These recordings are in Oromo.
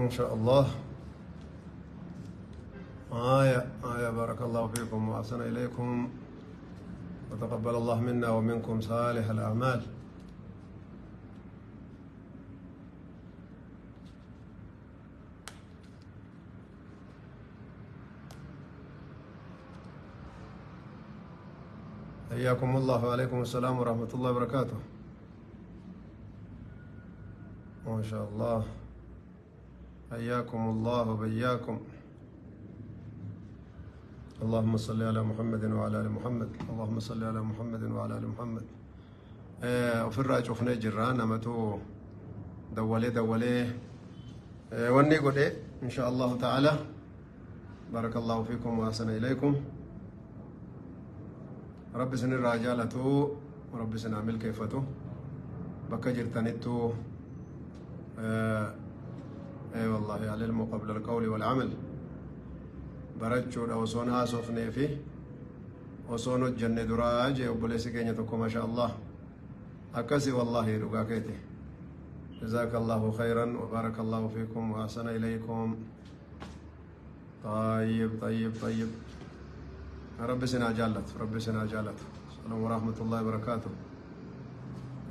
إن شاء الله. آية آية، بارك الله فيكم وأحسن إليكم وتقبل الله منا ومنكم صالح الأعمال. حياكم الله وعليكم السلام ورحمة الله وبركاته. ما شاء الله، حياكم الله وبياكم. اللهم صل على محمد وعلى ال محمد، اللهم صل على محمد وعلى ال محمد. Ofirraa cufnee jirra. Namatu dawwalee dawwalee wanni godhe. إن شاء الله تعالى. بارك الله فيكم وأحسن إليكم. Rabbi isinirraa jaalatu, rabbi isin haa milkeeffatu bakka jirtanittu. والله العلم قبل القول والعمل. Barachuudha osoon haasofnee fi osoon hojjenne duraa jee obboleessi keenya tokko. ما شاء الله, akkasi والله, dhugaa keeti. جزاك الله خيرا وبارك الله فيكم وأحسن إليكم. طيب طيب طيب، rabbi isin haa jaallatu, rabbi isin haa jaallatu. السلام ورحمة الله وبركاته.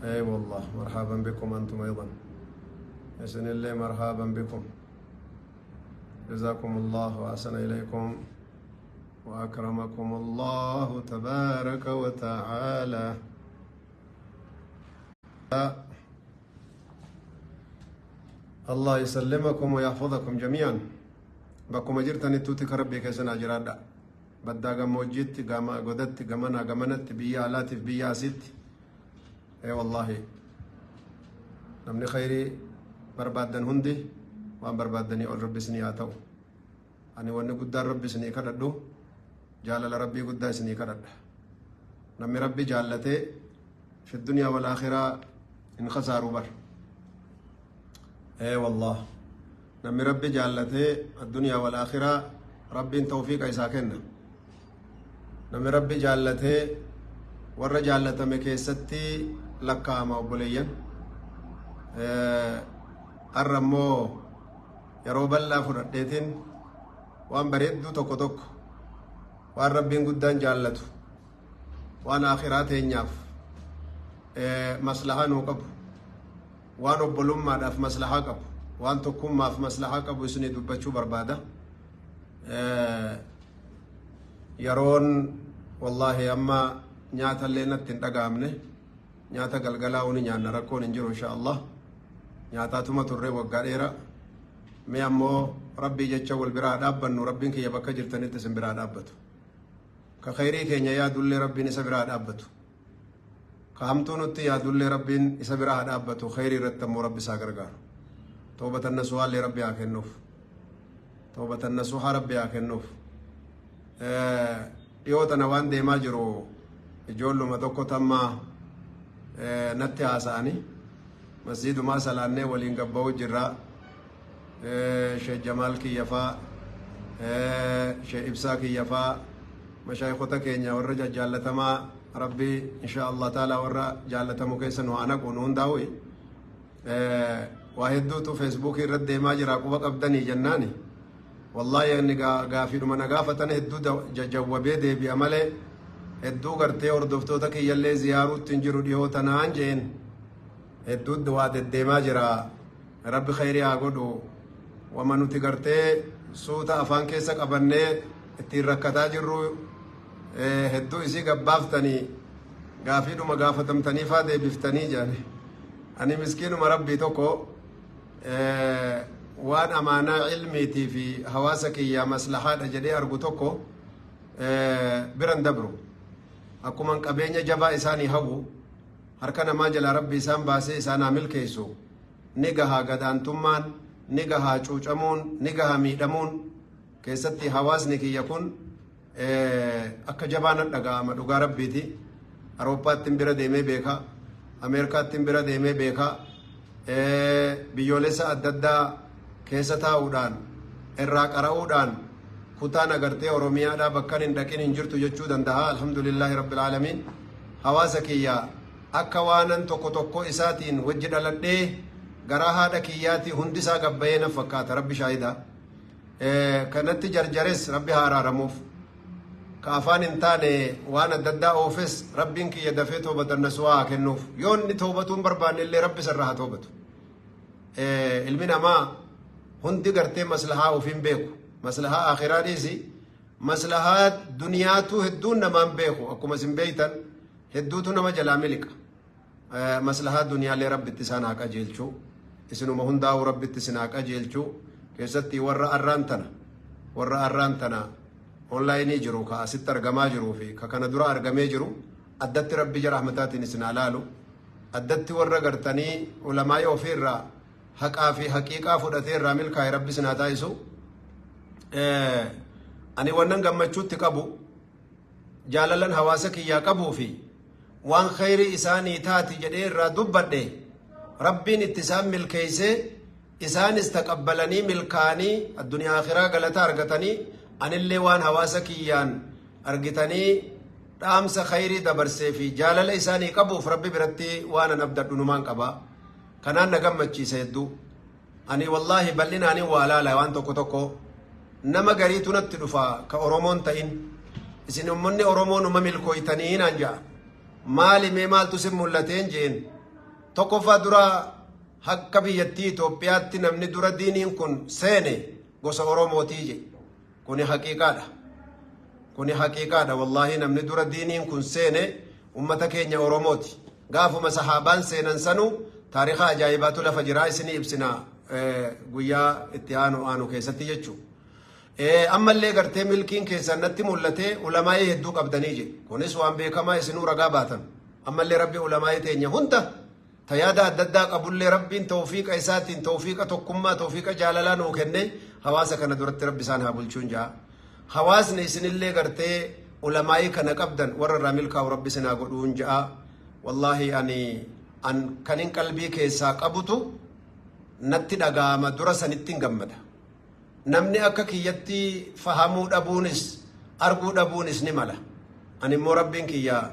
أي والله، مرحبا بكم أنتم أيضا. isinillee مرحبا بكم. جزاكم الله وأحسن إليكم وأكرمكم الله تبارك وتعالى. الله يسلمكم ويحفظكم جميعا. Bakkuma jirtanittuu tika rabbii keessan jiraadha. Baddaa gammoojjiitti, gama godatti, gamanaa gamanatti, biyya alaatiif biyya asitti. Ee wallaahi, namni khayrii barbaaddan hundi waan barbaaddanii ol rabbi isinii haa ta'u. Ani wanni guddaan rabbi isinii kadhadhu, jaalala rabbii guddaa isinii kadhadha. Namni rabbi jaallatee في الدنيا والآخرة hin khasaaru bar. Ee wallah, namni rabbi jaallatee الدنيا والآخرة rabbiin tawfiiqa isaa kenna. Namni rabbi jaallatee warra jaallatame keessatti lakkaa'ama. Obboleeyyan, har'a immoo yeroo bal'aa fudhadheetiin waan bareedduu tokko tokko, waan rabbiin guddaan jaallatu, waan akhiraa teenyaaf maslahaa nuu qabu, waan obbolummaadhaaf maslahaa qabu, waan tokkummaaf maslahaa qabu isinii dubbachuu barbaada. Yeroon wallaahi amma nyaata illee natti hin dhaga'amne. Nyaata galgalaa uni nyaanna, rakkoon hin jiru إن شاء الله. Nyaataatuma turre waggaa dheera. Mee ammoo rabbii jecha wal biraa dhaabbannu. Rabbiin kiyya bakka jirtanitti isin biraa dhaabbatu. Ka khayrii keenya yaadullee rabbiin isa biraa dhaabbatu. Ka hamtuu nutti yaadullee rabbiin isa biraa haa dhaabbatu. Khayrii irratti ammoo rabbi isaa gargaaru. توبة نصوحا llee rabbi haa kennuuf. توبة نصوحا rabbi haa kennuuf. Dhiyoo tana waan deemaa jiru ijoolluma tokko tamma natti haasa'anii, masjiidumaa salaannee waliin gabba'uu jirra. Sheekh Jamaal kiyyafaa, Sheekh Ibsaa kiyyafaa, mashaayikota keenya warra jajjaallatamaa, rabbi إن شاء الله تعالى warra jaallatamu keessa nu haa naqu nu hundaa'u. Waa hedduutu Feesbuukii irratti deemaa jira, quba qabdanii jennaani. Wallaahi, inni gaafiidhuma na gaafatan hedduu jajjawwabee deebi'a malee hedduu gartee hordoftoota kiyyallee ziyaaruutti hin jiru dhihoo tanaan jeen. Hedduu waa deddeemaa jira. Rabbi khayrii haa godhu. Wama nuti gartee suuta afaan keessa qabannee ittiin rakkataa jirru hedduu isii gabbaaftanii, gaafiidhuma gaafatamtanii faa deebiftanii jedhani. Ani miskiinuma rabbii tokko waan amaanaa ilmiitii fi hawaasa kiyyaa maslahaadha jedhee argu tokko biran dabru. Akkuma qabeenya jabaa isaanii hawwu, harka namaa jalaa rabbi isaan baasee isaan haa milkeessu. Ni gahaa gadaantummaan, ni gahaa cuucamuun, ni gahaa miidhamuun. Keessatti hawaasni kiyya kun akka jabaan dhaga'ama, dhugaa rabbiiti. Awurooppaatti bira deemee beeka, Ameerikaatti bira deemee beeka, biyyoolessa adda addaa keessa taa'uudhaan irraa qara'uudhaan kutaan agartee Oromiyaadhaa bakkan hin dhaqin hin jirtu jechuu danda'a. الحمد لله رب العالمين. Hawaasa kiyya akka waanan tokko tokko isaatiin wajji dhaladhee Garaa haadha kiyyaati hundi isaa gabbayee na fakkaata, Rabbi shaahidaa. Kanatti jarjares Rabbi haa araaramuuf. Ka afaan hin taane waan adda addaa oofes Rabbiin kiyya dafee toobatan nasu'aa haa kennuuf. Yoo inni toobatuu hin barbaanne illee Rabbi isarraa haa toobatu. Ilmi namaa hundi gartee maslahaa ofiin beeku. Maslahaa akhiraa dhiisi. Maslahaa duniyaatu hedduun namaan beeku. Akkuma isin beeytan hedduutu nama jalaa miliqa. Maslahaa duniyaalee Rabbitti isaan haa qajeelchu. Isinuma hundaa'uu Rabbitti isin haa qajeelchu. Keessatti warra arraan tana onlaayinii jiru, ka asitti argamaa jiruu fi ka kana dura argamee jiru, addatti Rabbi jara rahmataatiin isin haa laalu. Addatti warra gartanii ulamaa'ii ofiirraa haqaa fi haqiiqaa fudhatee irraa milkaa'e Rabbi isin haa taasisu. Ani wannan gammachuutti qabu, jaalalan hawaasa kiyyaa qabuu fi waan khayrii isaanii taati jedhee irraa dubbadhe, Rabbiin itti isaan milkeeysee, isaanis taqabbalanii milkaanii addunyaa akhiraa galata argatanii, anillee waan hawaasa kiyyaan argitanii dhaamsa khayrii dabarsee fi jaalala isaanii qabuuf Rabbi biratti waan an abdadhu numaan qaba. Kanaan na gammachiisa hedduu. Ani wallaahi bal'inaanii waa laala. Waan tokko tokko nama gariitu natti dhufa ka Oromoon ta'in. Isin ummanni Oromoo numa milkooytanii naan ja'a. Maali mee, maaltu sin mul'ateen jeen. Tokkoffaa, dura akka biyyattii Itoophiyaatti namni dura diiniin kun seene gosa Oromootii je. Kuni haqiiqaadha. Kuni haqiiqaadha, wallaahi, namni dura diiniin kun seene ummata keenya Oromooti. Gaafuma sahaabaan seenan sanuu taarikaa ajaa'ibaatu lafa jiraa, isinii ibsina guyyaa itti aanu aanu keessatti jechuudha. Ammallee gartee milkiin keessan natti mul'ate, ulamaa'ii hedduu qabdanii jedhe. Kunis waan beekamaa, isinuu ragaa baatan. Ammallee Rabbi ulamaa'ii teenya hunda ta yaada adda addaa qabullee Rabbiin tawfiiqa isaatiin tawfiiqa tokkummaa, tawfiiqa jaalalaa nuu kenne, hawaasa kana duratti Rabbi isaan haa bulchuun ja'a. Hawaasni isinillee gartee ulamaa'ii kana qabdan warra irraa milkaa'u Rabbi isin haa godhuun ja'a. Wallaahi ani an kanin qalbii keessaa qabutu natti dhaga'ama, dura sanitti hin gammada. Namni akka kiyyatti fahamuu dhabuunis arguu dhabuunis ni mala. Ani immoo Rabbiin kiyya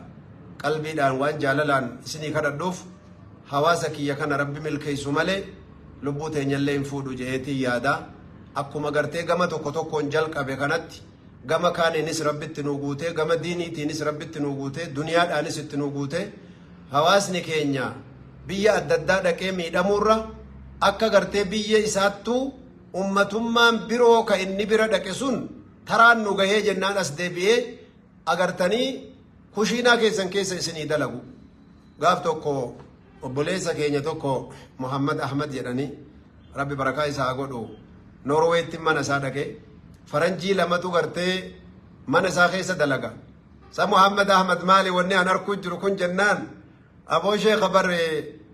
qalbiidhaan waan jaalalaan isinii kadhadhuuf, hawaasa kiyya kana Rabbi milkeessu malee lubbuu teenyallee hin fuudhu je'eetiin yaada. Akkuma gartee gama tokko tokkoon jalqabe kanatti gama kaaniinis Rabbitti nuu guutee, gama diiniitiinis Rabbitti nuu guutee, duniyaadhaanis itti nuu guutee, hawaasni keenya biyya adda addaa dhaqee miidhamuurra akka gartee biyya isaattuu ummatummaan biroo ka inni bira dhaqe sun taraan nu gahee jennaan as deebi'ee agartanii kushiinaa keessan keessa isinii dalagu. Gaaf tokko obboleessa keenya tokko, Muhammad Ahmad jedhanii, Rabbi barakaa isaa haa godhu, Norweetti mana isaa dhaqe, faranjii lamatu gartee mana isaa keessa dalaga. Sa Muhammad Ahmad, maali wanni an arkuu jiru kun jennaan, aboo sheeka barre,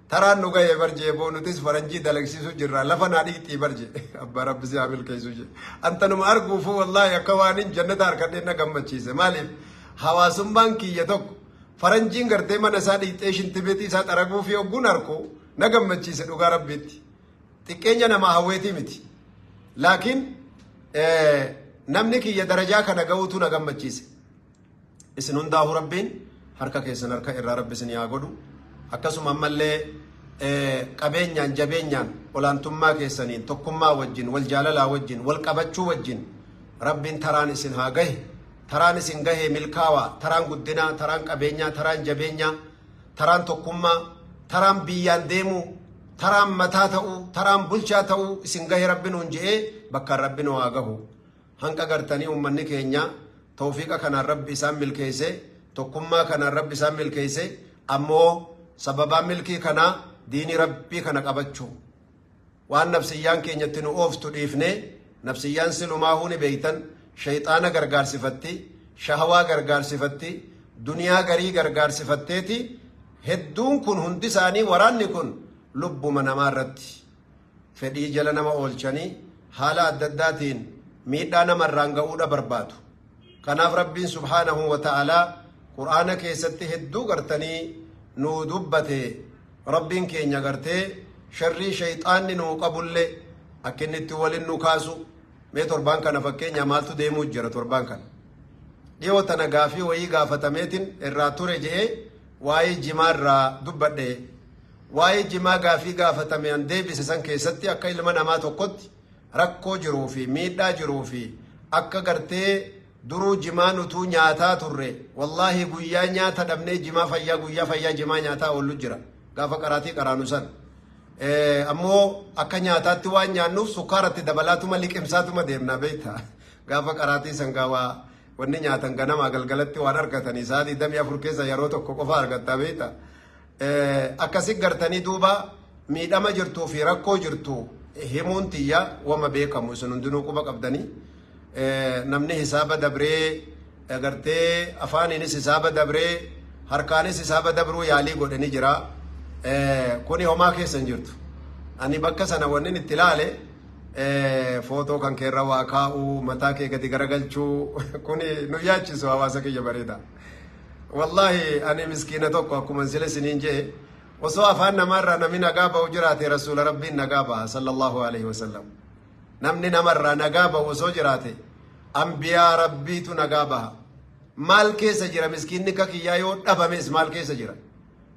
taraan nu gahe bar jee, boo nutis faranjii dalagsiisuu jirra, lafa naa dhiqxii bar jee. Abbaa, Rabbi si haa milkeessu jee. Antanuma arguufu wallaahi akka waan hin jannata harkadhee na gammachiise. Maaliif? Hawaasummaan kiyya tokko faranjiin gartee mana isaa dhiqxee shintibeetii isaa xaraguu fi hogguun arku na gammachiise dhugaa Rabbiitti. Xiqqeenya namaa hawweetii miti. Laakiin namni kiyya darajaa kana ga'uutu na gammachiise. Isin hundaa'u Rabbiin harka keessan harka irraa Rabbi isin haa godhu. Akkasuma ammallee qabeenyaan, jabeenyaan, olaantummaa keessaniin, tokkummaa wajjin, wal jaalalaa wajjin, wal qabachuu wajjin Rabbiin taraan isin haa gahe. Taraan isin gahee milkaawaa, taraan guddinaa, taraan qabeenyaa, taraan jabeenyaa, taraan tokkummaa, taraan biyyaan deemuu, taraan mataa ta'uu, taraan bulchaa ta'uu isin gahe Rabbi nuun je'ee bakkaan Rabbi nu haa gahu. Hanqa gartanii uummanni keenya tawfiiqa kanaan Rabbi isaan milkeesse, tokkummaa kanaan Rabbi isaan milkeesse, ammoo sababaan milkii kanaa diinii Rabbii kana qabachuu. Waan nafsiyyaan keenyatti nu ooftu dhiifnee, nafsiyyaan silumaahuu ni beeytan, shayxaana gargaarsifatti, shahawaa gargaarsifatti, duniyaa garii gargaarsifatteeti. Hedduun kun hundi isaanii, waraanni kun lubbuma namaa irratti fedhii jala nama oolchanii haala adda addaatiin miidhaa namarraan ga'uudha barbaadu. Kanaaf Rabbiin subhaanahu wa ta'aalaa Qur'aana keessatti hedduu gartanii nuu dubbate. Rabbiin keenya gartee sharrii shayxaanni nuu qabullee akka inni itti waliin nu kaasu. Mee torbaan kana fakkeenya maaltu deemuu jira torbaan kana? Dhiyoo tana gaafii wayii gaafatameetiin irraa ture je'ee waa'ee jimaarraa dubbadhe. Waa'ee jimaa gaafii gaafatame an deebise san keessatti akka ilma namaa tokkotti rakkoo jiruu fi miidhaa jiruu fi akka gartee duruu jimaan utuu nyaataa turre, wallaahi guyyaa nyaata dhabnee jimaa fayyaa, guyyaa fayyaa jimaa nyaataa oollu jira gaafa qaraatii qaraanu san. Ammoo akka nyaataatti waan nyaannuuf sukkaaratti dabalaatuma liqimsaatuma deemna beekta. Gaafa qaraatii san gaawaa wanni nyaatan ganamaa galgalatti waan argatanii sa'a 24 keessa yeroo tokko qofa argatta beekta. Akkasi gartanii duuba miidhama jirtuu fi rakkoo jirtu himuun tiyya wama beekamu, isin hundinuu quba qabdanii. Namni hisaaba dabree agartee afaaniinis hisaaba dabree harkaanis hisaaba dabruu yaalii godhanii jira. Kuni homaa keessa hin jirtu. Ani bakka sana wanni itti ilaale footoo kan keerra waa kaa'uu, mataa kee gadi garagalchuu, kuni nu yaachisu hawaasa kiyya bareeda. Wallaahi ani miskiina tokko, akkuma sila isiniin jee, osoo afaan namaarraa namni nagaa ba'u jiraate rasuula Rabbiin nagaa ba'a sallallahu alaihi wasallam. Namni namarraa nagaa ba'u osoo jiraate ambiyaa Rabbiitu nagaa baha. Maal keessa jira miskiinni akka kiyyaa yoo dhabames maal keessa jira?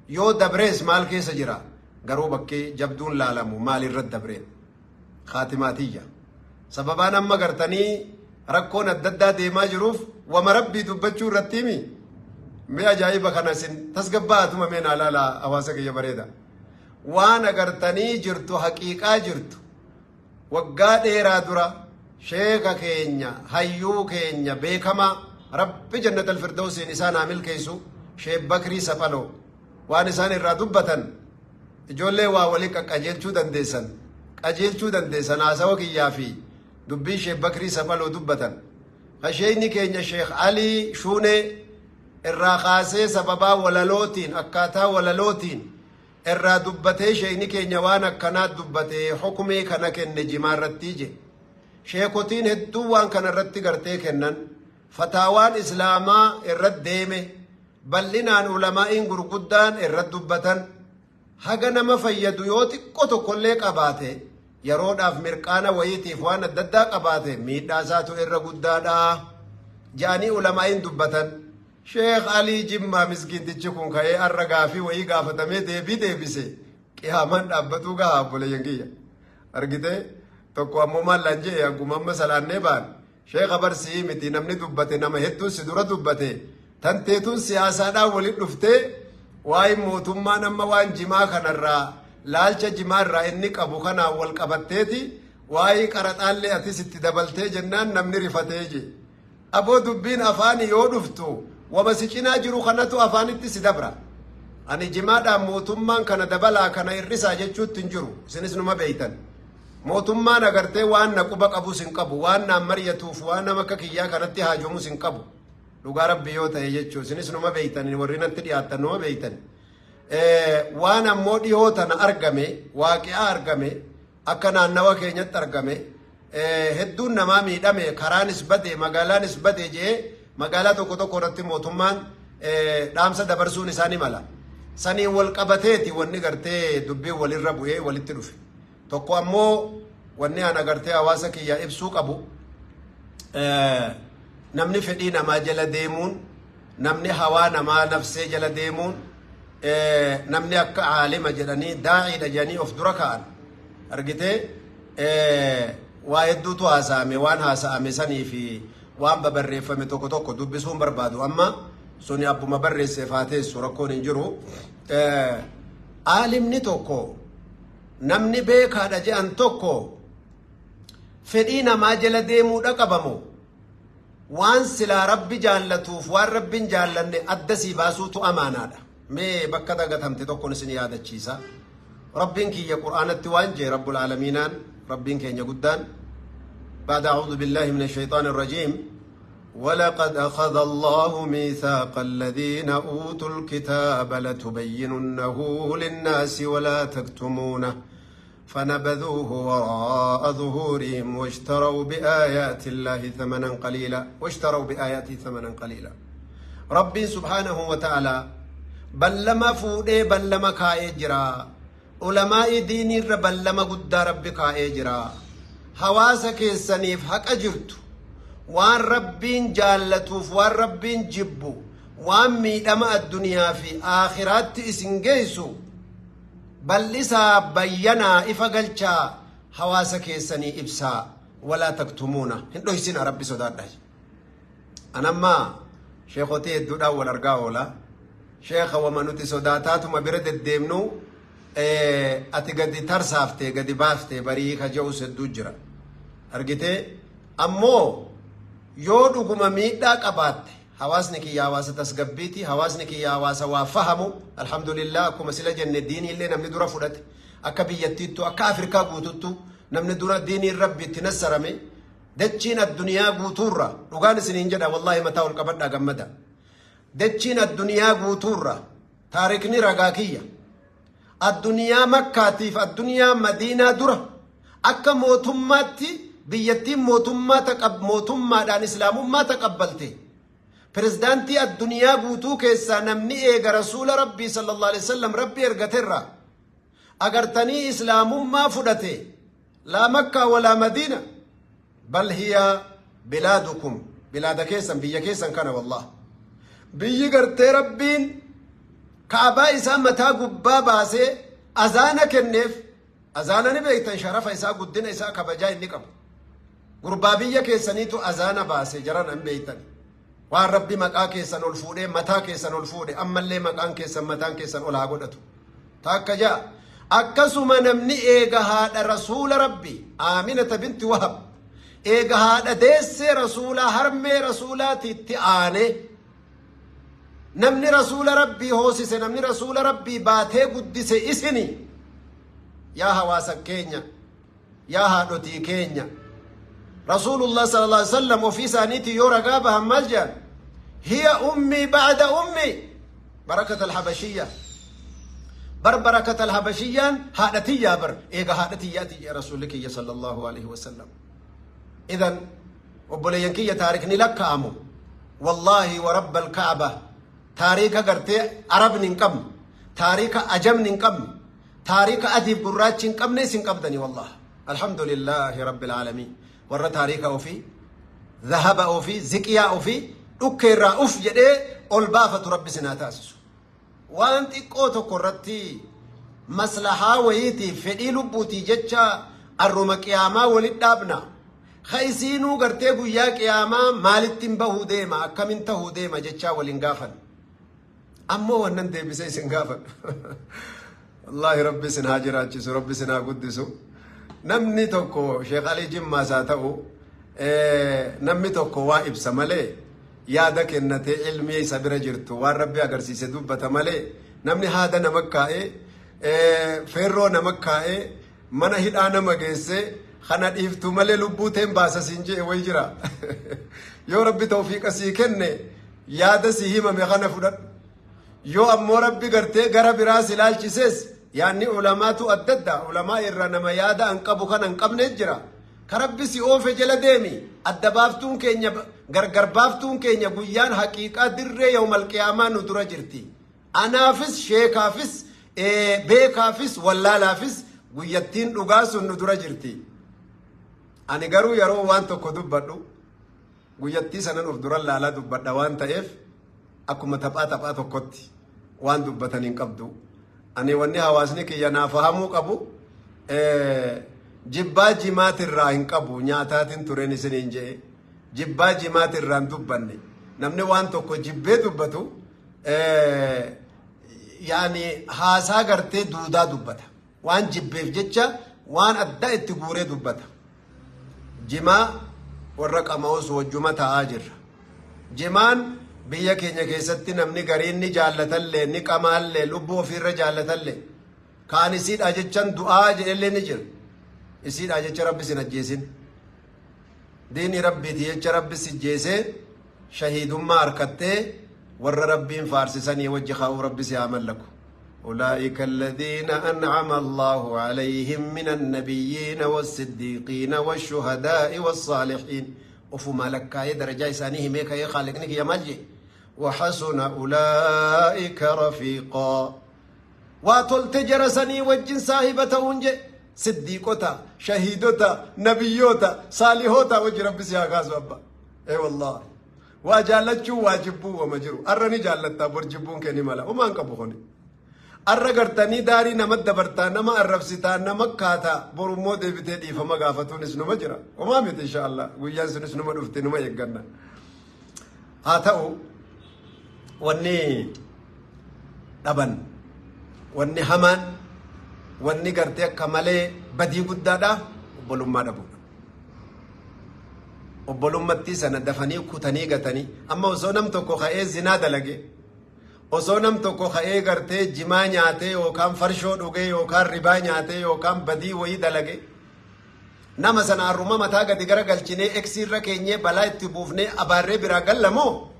Yoo dabrees maal keessa jira? Garuu bakkee jabduun laalamu maal irra dabreen? Khaatimaatiyya. Sababaan amma gartanii rakkoon adda addaa deemaa jiruuf wama Rabbii dubbachuu irratti himi. Mee ajaa'iba kana isin tasgabbaa'atuma mee naa laala hawaasa kiyya bareeda. Waan agartanii jirtu, haqiiqaa jirtu, waggaa dheeraa dura sheeka keenya, hayyuu keenya beekamaa, Rabbi jannatal firdawsiin isaan haa milkeessu, Sheek Bakrii Saphaloo, waan isaan irraa dubbatan ijoollee waa walii qaqqajeelchuu dandeessan, qajeelchuu dandeessan haasawa kiyyaa fi dubbii Sheek Bakrii Saphaloo dubbatan. Sheekni keenya Sheek Alii Shuunee irraa kaasee sababaa walalootiin, akkaataa walalootiin irraa dubbatee, sheekni keenya waan akkanaa dubbatee hukumii kana kenne jimaa irratti je. Sheekotiin hedduu waan kana irratti gartee kennan, fataawaan islaamaa irratti deeme, bal'inaan ulamaa'iin gurguddaan irratti dubbatan. Haga nama fayyadu yoo xiqqoo tokkollee qabaate, yeroodhaaf mirqaana wayiitiif waan adda addaa qabaate, miidhaa isaatu irra guddaadha jedhanii ulamaa'iin dubbatan. Sheekh Alii Jimmaa miskiintichi kun ka'ee har'a gaafii wayii gaafatamee deebii deebise. Qiyaamaan dhaabbatuu gahaa obboleeyyan kiyya. Argitee, tokko ammoo maallaan jee akkuma amma salaannee ba'an. Sheekha barsii miti, namni dubbate nama hedduun si dura dubbate. Tanteetuun siyaasaadhaan walitti dhuftee waa'ee mootummaan amma waan jimaa kanarraa, laalcha jimaa irraa inni qabu kanaan wal qabatteeti waa'ee qaraxaallee atis itti dabaltee jennaan namni rifatee je. Aboo, dubbiin afaani yoo dhuftu wama si cinaa jiru kanatu afaanitti si dabra. Ani jimaadhaan mootummaan kana dabalaa kana hir'isaa jechuutti hin jiru. Isinis numa beeytan. Mootummaan agartee waan na quba qabus hin qabu. Waan naan mari'atuuf waan nama akka kiyyaa kanatti haajomus hin qabu. Dhugaa Rabbi yoo ta'e jechuun isinis numa beeytan, warri natti dhiyaattan numa beeytan. Waan ammoo dhihoo tana argame, waaqi'aa argame, akka naannawa keenyatti argame, hedduun namaa miidhame, karaanis bade, magaalaanis bade jee magaalaa tokko tokko irratti mootummaan dhaamsa dabarsuun isaa ni mala. Saniin wal qabateeti wanni gartee dubbiin walirra bu'ee walitti dhufe. Tokko ammoo wanni an agartee hawaasa kiyyaa ibsuu qabu, namni fedhii namaa jala deemuun, namni hawaa namaa nafsee jala deemuun, namni akka aalima jedhanii, daa'iidha jedhanii of dura ka'an argitee waa hedduutu haasa'ame. Waan haasa'ame sanii fi waan babarreeffame tokko tokko dubbisuun barbaadu amma suni abbuma barreesseef haa teessu, rakkoon hin jiru. Aalimni tokko, namni beekaadha jedhan tokko, fedhii namaa jala deemuudha qabamu waan silaa Rabbi jaallatuuf waan Rabbiin jaallanne adda sii baasuutu amaanaadha. Mee bakka dagatamte tokkoon isin yaadachiisa. Rabbiin kiyya Qur'aanatti waan jee, Rabbul Aalamiinaan, Rabbiin keenya guddaan, بعد أعوذ بالله من الشيطان الرجيم: ولقد أخذ الله ميثاق الذين أوتوا الكتاب لتبيننه للناس ولا تكتمونه فنبذوه وراء ظهورهم واشتروا بآيات الله ثمنا قليلا، واشتروا بآياته ثمنا قليلا. ربي سبحانه وتعالى ballama fuudhee ballama kaa'ee jira. Ulamaa'ii diiniirra ballama guddaa Rabbi kaa'ee jira. Hawaasa keessaniif haqa jirtu, waan Rabbiin jaallatuuf waan Rabbiin jibbu, waan miidhama addunyaa fi aakhiraatti isin geessu. Bal'isaa, bayyanaa, ifa galchaa, hawaasa keessanii ibsaa. Walaa taktumuuna, hin dhoysina, Rabbi sodaadha. Anammaa sheekotii hedduudhaan wal argaa oola. Sheeka, wama nuti sodaataatuma bira deddeemnu ati gadi tarsaaftee gadi baaftee barii ka je'us hedduu jira. Argitee, ammoo yoo dhuguma miidhaa qabaatte, hawaasni kiyya hawaasa tasgabbiiti, hawaasni kiyya hawaasa waa fahamu, alhamdulillah. Akkuma sila jenne, diiniillee namni dura fudhate akka biyyattiittu, akka Afrikaa guututtu namni dura diiniin Rabbi itti nassarame dachiin addunyaa guutuurra. Dhugaan isiniin jedha, wallaahi, mataa ol qabadhaa gammada. Dachiin addunyaa guutuurra, taarikni ragaa kiyya, addunyaa Makkaatiif addunyaa Madiinaa dura akka mootummaatti biyyattiin mootummaa mootummaadhaan islaamummaa taqabbalte, pirezidaantii addunyaa guutuu keessaa namni eega Rasuula Rabbii sallallahu alaihi wasallam Rabbi ergaterra agartanii islaamummaa fudhate, laa Makkaa walaa Madiina, bal hiya bilaadukum, bilaada keessan, biyya keessan kana. Wallah, biyyi gartee Rabbiin Kaabaa isaa mataa gubbaa baasee azaana kenneef, azaana ni beektan, sharafa isaa, guddina isaa, kabajaa inni qabu. Gurbaa biyya keessaniitu azaana baase, jaran hin beektan. Waan Rabbi maqaa keessan ol fuudhee, mataa keessan ol fuudhe, ammallee maqaan keessan, mataan keessan ol haa godhatu. Takka ja'a. Akkasuma namni eega haadha Rasuula Rabbi Aaminata binti Wahab, eega haadha deessee Rasuulaa, harmee Rasuulaatiitti aane, namni Rasuula Rabbii hoosise, namni Rasuula Rabbii baatee guddise isini. Yaa hawaasa keenya, yaa haadhotii keenya, Rasuulullah sallallahu alaihi wasallam ofii isaaniitii yoo ragaa bahan maal jedhan? Hiya ummii ba'da ummi Barakat alhabashiyya. Bar Barakat alhabashiyyaan haadha tiyyaa bar, eega haadha tiyyaati jedhe Rasuulli kiyya sallallahu alaihi wasallam. Idan obboleeyyan kiyya, taarikni lakkaa'amu, wallaahi wa rabba alkaaba, taariika gartee Arabni hin qabne, taariika ajamni hin qabne, taariika adiif gurraachi hin qabne isin qabdani. Wallah, alhamdulillahi rabbil aalamiin. Warra taariika ofii, zahaba ofii, ziqiyaa ofii dhukkeerraa uf jedhee ol baafatu Rabbi sinaa taasisu. Waan xiqqoo tokko irratti maslahaa wayiitiif, fedhii lubbuutii jecha arruma qiyaamaa walit dhaabna. Ka isiinuu gartee guyyaa qiyaamaa maalittiin bahuu deema, akkamin tahuu deema jechaa waliin gaafan. Ammoo wannan deebisee isin gaafadhu. Wallaahi, Rabbi isin haa jiraachisu, Rabbi isin haa guddisu. Namni tokko Sheekh Alii Jimmaas haa ta'u, namni tokko waa ibsa malee, yaada kennatee, ilmii isa bira jirtu, waan Rabbi agarsiise dubbata malee, namni haada nama kaa'ee, feerroo nama kaa'ee, mana hidhaa nama geessee, kana dhiiftu malee lubbuu teen baasa siin jee wayi jira. Yoo Rabbi tawfiiqa sii kenne, yaada si himame kana fudhadhu. Yoo ammoo Rabbi gartee gara biraa si ilaalchises, yaanni ulamaatu adda adda. Ulamaa irra nama yaada an qabu kana hin qabne jira. Ka Rabbi si oofe jala deemi. Adda baaftuun keenya, gargar baaftuun keenya, guyyaan haqiiqaa dirree yawmal qiyaamaa nu dura jirti. Anaafis, sheekaafis, beekaafis, wallaalaafis guyyattiin dhugaa sun nu dura jirti. Ani garuu yeroo waan tokko dubbadhu guyyattii sanan of dura laalaa dubbadha waan ta'eef, akkuma taphaa taphaa tokkotti waan dubbatan hin qabdu. Ani wanni hawaasni kiyya naa fahamuu qabu, jibbaa jimaatirraa hin qabu, nyaataatiin tureen isiniin je'e. Jibbaa jimaatirraa hin dubbanne. Namni waan tokko jibbee dubbatu yaani haasaa gartee duudaa dubbata. Waan jibbeef jecha waan addaa itti guuree dubbata. Jimaa warra qama'us wajjuma taa'aa jirra. Jimaan biyya keenya keessatti namni gariin ni jaallatallee, ni qamaallee, lubbuu ofiirra jaallatallee, kaan isiidha jechan du'aa jedhellee ni jira. Isiidha jecha Rabbi sin ajjeesin. Diini Rabbiiti jecha Rabbi si jeesee shahiidummaa harkattee warra Rabbiin faarsisanii wajji kaa'uu Rabbi si haa mallaku. أولئك الذين أنعم الله عليهم من النبيين والصديقين والشهداء والصالحين. وفما لك درجة إسانيه ميكا يا خالقنك يا مالجي، وحسن أولئك رفيقا. واتولت جرسني وجن صاحبة ونجي، صديقوتا، شهيدوتا، نبيوتا، صالحوتا وجه ربي سياغاز أبا. اي والله، waa jaallachuu waa jibbuu wama jiru. Arra ni jaallatta, bor jibbuun kee ni mala. Umaan qabu kuni. Arra gartanii daarii nama dabartaa, nama arrabsitaa, nama kaataa, borummoo deebitee dhiifama gaafatuunis numa jira. Homaa miti, insha Allah, guyyaan sunis numa dhufte, numa eegganna. Haa ta'u, wanni dhaban, wanni hamaan, wanni gartee akka malee badii guddaadha, obbolummaa dhabuudha. Obbolummattii sana dafanii kutanii gatanii, amma osoo nam tokko ka'ee zinaa dalage, osoo nam tokko ka'ee gartee jimaa nyaatee yookaan farshoo dhugee yookaan ribaa nyaatee yookaan badii wayii dalage, nama sana harruma mataa gadi gara galchinee eksiirra keenyee balaa itti buufnee abaarree biraa gallamoo,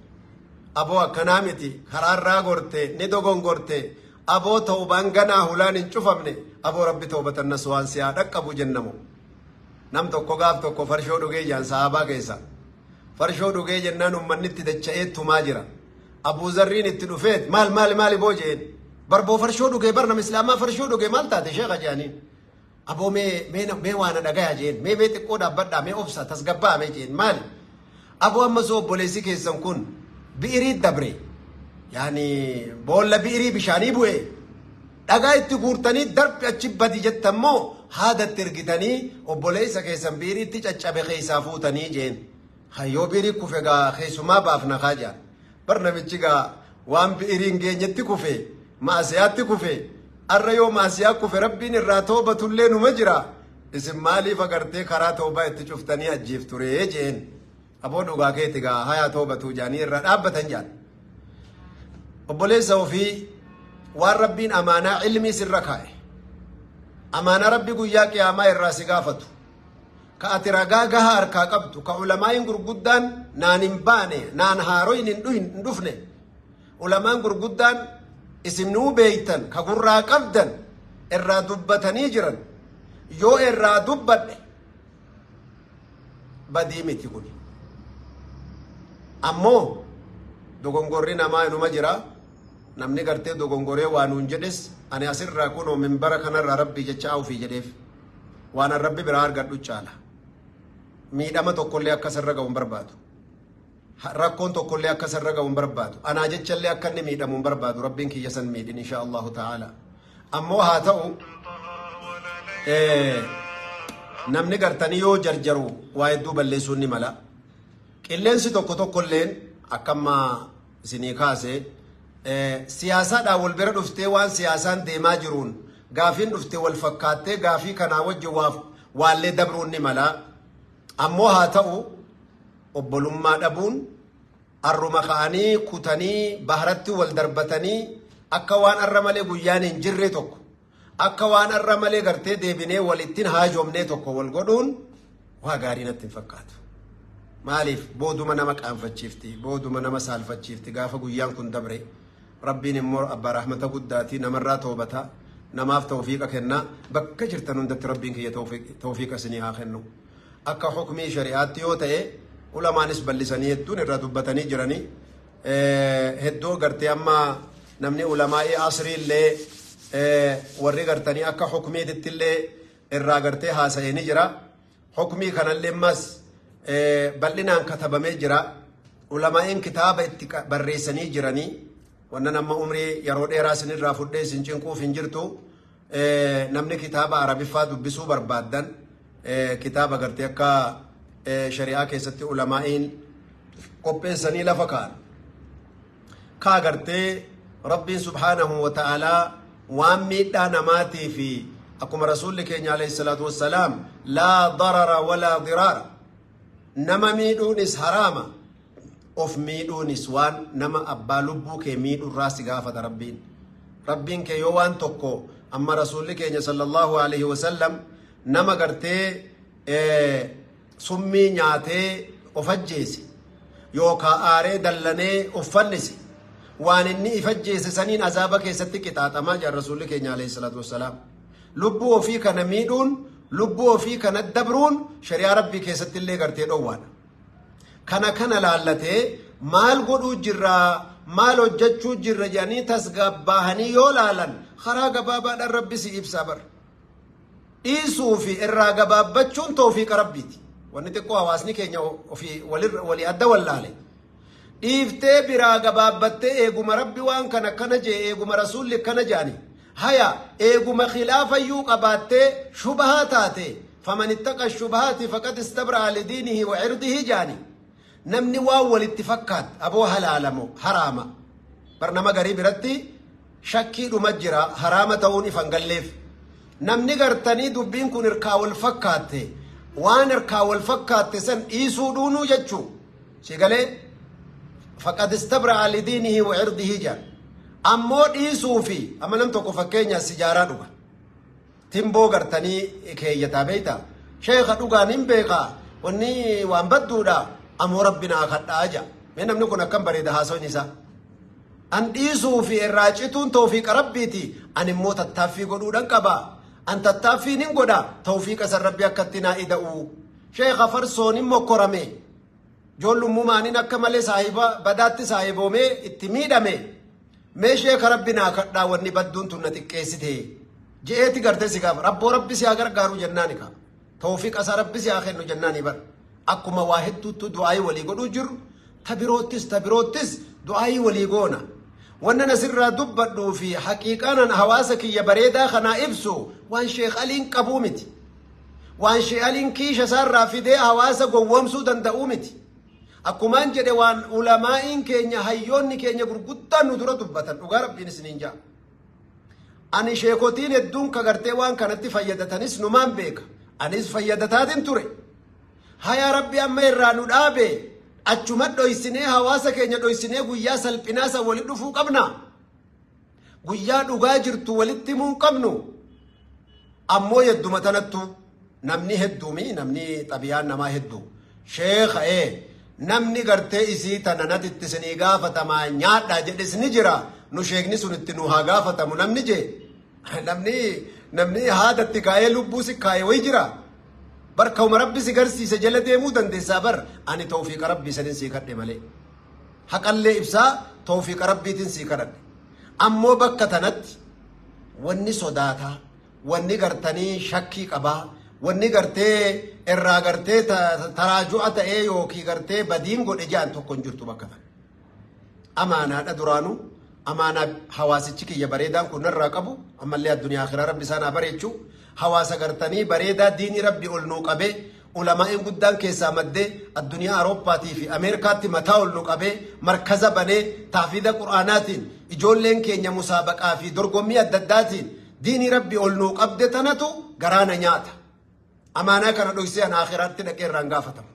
aboo akkanaa miti, karaarraa gorte, ni dogongorte, aboo ta'ubaan ganaa hulaan hin cufamne, aboo Rabbi toobatan nasuwaan si haa dhaqqabu jennamu? Nam tokko gaaf tokko farshoo dhugee jaan sahaabaa keessa. Farshoo dhugee jennaan ummanni itti dacha'ee tumaa jira. Abuuzarriin itti dhufeet, "Maal maali maali boo?" jeen. "Barboo farshoo dhugee bar, nama Islaamaa farshoo dhugee, maal taate sheekha?" jedhaniin. "Aboo, mee mee mee waan dhagaya," jeen. "Mee mee xiqqoo dhaabbadhaa, mee obsa, tasgabbaa mee," jeen. "Maali?" "Aboo, amma soo obboleessi keessan kun bi'irii dabre, yaani boolla bi'irii bishaanii bu'e, dhagaa itti guurtanii darbi achi badi jettammoo haadatti ergitanii obboleessa keessan bi'iriitti caccabe keessaa fuutanii?" jeen. "Hayyoo, bi'irii kufe gaa keessumaa baafna kaa," jaan. Bar namichi gaa waan bi'iriin geenyetti kufe, maasiyaatti kufe. Arra yoo maasiyaa kufe Rabbiin irraa toobatullee numa jira. "Isin maaliif agartee karaa toobaa itti cuftanii ajjiif ture?" jeen. "Aboo, dhugaa keeti gaa, hayaa toobatuu," jaanii irraa dhaabbatan jaan. Obboleessa ofii waan Rabbiin amaanaa ilmii sirra kaa'e, amaanaa Rabbi guyyaa qiyaamaa irraa si gaafatu, ka ati ragaa gahaa harkaa qabdu, ka ulamaayin gurguddaan naan hin baane, naan haaroyin hin dhufne, ulamaan gurguddaan isin nuu beeytan ka gurraa qabdan irraa dubbatanii jiran, yoo irraa dubbadhe badii miti kun. Ammoo dogongorri namaa inuma jira. Namni gartee dogongoree waa nuun jedhes, ani asirraa kunoo minbara kanarraa Rabbii jecha ofii jedheef waan an Rabbi biraa argadhu caala. Miidhama tokkollee akka isarra ga'u hin barbaadu. Rakkoon tokkollee akka isarra ga'u hin barbaadu. Anaa jechallee akka inni miidhamu hin barbaadu. Rabbiin kiyya san miidhin, insha Allahu ta'ala. Ammoo haa ta'u, namni gartanii yoo jarjaru waa hedduu balleessuun ni mala. Qilleensi tokko tokkolleen akkamma isinii kaase, siyaasaadhaan wal bira dhuftee, waan siyaasaan deemaa jiruun gaafiin dhufte wal fakkaattee gaafii kanaa wajji waallee dabruun ni mala. Ammoo haa ta'u, obbolummaa dhabuun arruma ka'anii kutanii baharatti wal darbatanii, akka waan arra malee guyyaan hin jirre tokko, akka waan arra malee gartee deebinee walittiin haajomnee tokko wal godhuun waa gaarii natti hin fakkaatu. Maaliif? Booduma nama qaanfachiifti, booduma nama saalfachiifti gaafa guyyaan kun dabre. Rabbiin immoo abbaa rahmata guddaatii, namarraa toobata, namaaf tawfiiqa kenna. Bakka jirtan hundatti Rabbiin kiyya tawfiiqa isinii haa kennu. Akka hukmii shari'aatti yoo ta'e, ulamaanis bal'isanii hedduun irraa dubbatanii jiranii. Hedduu gartee amma namni ulamaa'ii asrii illee warri gartanii akka hukmiititti illee irraa gartee haasa'ee ni jira. Hukmii kanallee ammas bal'inaan katabamee jira. Ulamaa'iin kitaaba itti barreessanii jiranii. Wannan amma umrii yeroo dheeraa isinirraa fudhee isin cinquuf hin jirtu. Namni kitaaba Arabiffaa dubbisuu barbaaddan, kitaaba gartee akka shari'aa keessatti ulamaa'iin qopheessanii lafa kaa'an. Kaa gartee Rabbiin subhaanahu wa ta'aalaa waan miidhaa namaatii fi akkuma Rasuulli keenya alayhi salaatu wassalaam, "Laa darara walaa diraara", nama miidhuunis haraama, of miidhuunis waan nama abbaa lubbuu kee miidhurraa si gaafata Rabbiin. Rabbiin kee yoo waan tokko, amma Rasuulli keenya sallallahu alaihi wasallam nama gartee summii nyaatee of ajjeese yookaan aaree dallanee of fannise, waan inni if ajjeese saniin azaaba keessatti qixaaxamaa jira Rasuulli keenya alayhi salaatu wassalaam. Lubbuu ofii kana miidhuun, lubbuu ofii kana dabruun shari'aa Rabbii keessatti illee gartee dhoowwaadha. Kana kana laallatee maal godhuu jirraa, maal hojjechuu jirra jedhanii tasgabbaahanii yoo laalan, karaa gabaabaadhaan Rabbi si ibsaa bara. Dhiisuu fi irraa gabaabbachuun toofiiqa Rabbiiti. Wanni xiqqoo hawaasni keenya ofii walii adda wallaale. Dhiiftee biraa gabaabbattee, eeguma Rabbi waan kana akkana jee, eeguma Rasuulli akkana jedhani. Haya eeguma khilaafayyuu qabaattee shubahaa taate, faman ittaqa shubahaati faqad istabra'a lidiinihi wa cirdihi jaani. Namni waan walitti fakkaat aboo halaalamo haraama. Bar nama garii biratti shakkiidhuma jira, haraama ta'uun ifan galleef. Namni gartanii dubbiin kun irkaa wal fakkaatte, waan irkaa wal fakkaatte san dhiisuu dhuunuu jechuu si galee, faqad istabra'a lidiinihi wa cirdihi jaan. Ammoo dhiisuu fi amma nam tokko fakkeenya sijaaraa dhuga, timboo gartanii keeyyataa beeyta, sheekha dhugaan hin beekaa, wanni waan badduudha, ammoo rabbi naa kadhaa ja. Mee namni kun akkam bareeda haasoon isaa. An dhiisuu fi irraa cituun tawfiiqa rabbiiti, an immoo tattaaffii godhuudhan qaba, an tattaaffiin hin godha, tawfiiqa san rabbi akkatti naa ida'u. Sheekha farsoon hin mokkorame, ijoollummumaaniin akka malee saahiba badaatti saahiboomee itti miidhame. Mee sheeka rabbi naa kadhaa, wanni badduun tun na xiqqeessite je'eeti gartee si gaafa. Rabboo rabbi si haa gargaaru jennaani ka tawfiiqa isaa rabbi si haa kennu jennaani. Bar akkuma waa hedduuttu du'aayii walii godhuu jirru, ta biroottis du'aayii walii goona. Wannan asirraa dubbadhuu fi haqiiqaanan hawaasa kiyya bareedaa kanaa ibsu waan Sheekh Aliin qabuu miti, waan Sheekh Aliin kiisha isaarraa fidee hawaasa gowwoomsuu danda'uu miti. Akkumaan jedhe, waan ulamaa'iin keenya, hayyoonni keenya gurguddaan nu dura dubbatan. Dhugaa rabbiin isiniin ja'a. Ani sheekotiin hedduun ka gartee waan kanatti fayyadatanis numaan beeka. Anis fayyadataatin ture. Haya rabbi amma irraa nu dhaabe, achuma dhoysinee, hawaasa keenya dhoysinee guyyaa salphinaa san walitti dhufuu qabna. Guyyaa dhugaa jirtu walitti himuu qabnu. Ammoo yedduma tanattu namni hedduumi, namni xabiyaan namaa hedduu. Sheekha namni gartee isii tana natitti isinii gaafatamaa nyaadhaa jedhes ni jira. Nu sheekni sun itti nu haa gaafatamu namni jee. Namni haadatti kaa'ee lubbuu si kaa'ee wayi jira. Bar ka'uma rabbi si garsiise jala deemuu dandeessaa. Bar ani tawfiiqa rabbii sanin sii kadhe malee. Haqallee ibsaa tawfiiqa rabbiitiin sii kadhadhe. Ammoo bakka tanatti wanni sodaataa, wanni gartanii shakkii qabaa, wanni gartee irraa gartee taraaju'a ta'ee yookiin gartee badiin godhe jaan tokko hin jirtu bakka tana. Amaanaadha duraanuu, amaanaa hawaasichi kiyya bareedaan kun narraa qabu, ammallee addunyaa akhiraa rabbi isaan haa bareechuu. Hawaasa gartanii bareedaa diinii rabbi ol nuu qabee, ulamaa'in guddaan keessaa maddee addunyaa Awurooppaatii fi Ameerikaatti mataa ol nu qabee, markaza banee taafida qur'aanaatiin ijoolleen keenya musaabaqaa fi dorgommii adda addaatiin diinii rabbi ol nuu qabde tanatu garaana nyaata. Amaanaa kana dhoksee an akhiraatti dhaqee irraan gaafatamu.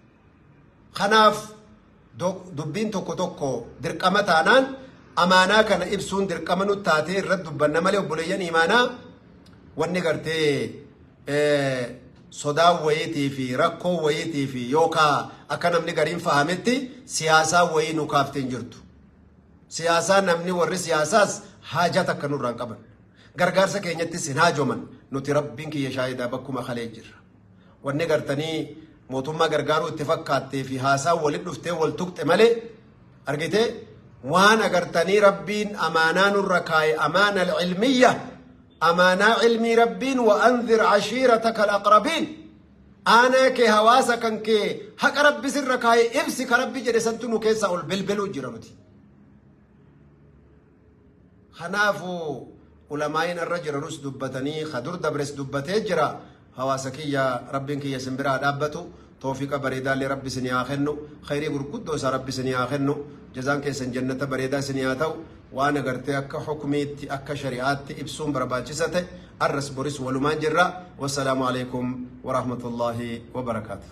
Kanaaf dubbiin tokko tokko dirqama taanaan amaanaa kana ibsuun dirqama nu taatee irratti dubbanna malee, obboleeyyan imaanaa, wanni gartee sodaan wayiitii fi rakkoo wayiitii fi yookaan akka namni gariin fahametti siyaasaa wayii nu kaaftee hin jirtu. Siyaasaa namni warri siyaasaas haajaa takka nurraa hin qaban. Gargaarsa keenyattis hin haajoman. Nuti rabbiin kiyya shaahidaa bakkuma kalee jirra. Wanni gartanii mootummaa gargaaruu itti fakkaattee fi haasaa walitti dhuftee wal tuqxe malee, argitee, waan agartanii rabbiin amaanaa nurra kaaye, amaana ilmiyya, amaanaa ilmii rabbiin wa anzir ashiirataka al-aqrabiin, aanaa kee, hawaasa kan kee haqa rabbi sirra kaaye ibsi ka rabbi jedhe santu nu keessaa ol belbeluu jira nuti. Kanaafuu ulamaa'iin irra jiranus dubbatanii kadur dabres dubbatee jira. Hawaasa kiyya, rabbiin kiyya isin biraa dhaabbatu, toofiqa bareedaallee rabbi isinii haa kennu, khayrii gurguddoo isaa rabbi isinii haa kennu, jazaan keessan jannata bareedaa isinii haa ta'u. Waan agartee akka hukumiitti, akka shari'aatti ibsuun barbaachisa ta'e, arras boris walumaan jirra. Wassalaamu alaikum warahmatullaahi wabarakaatu.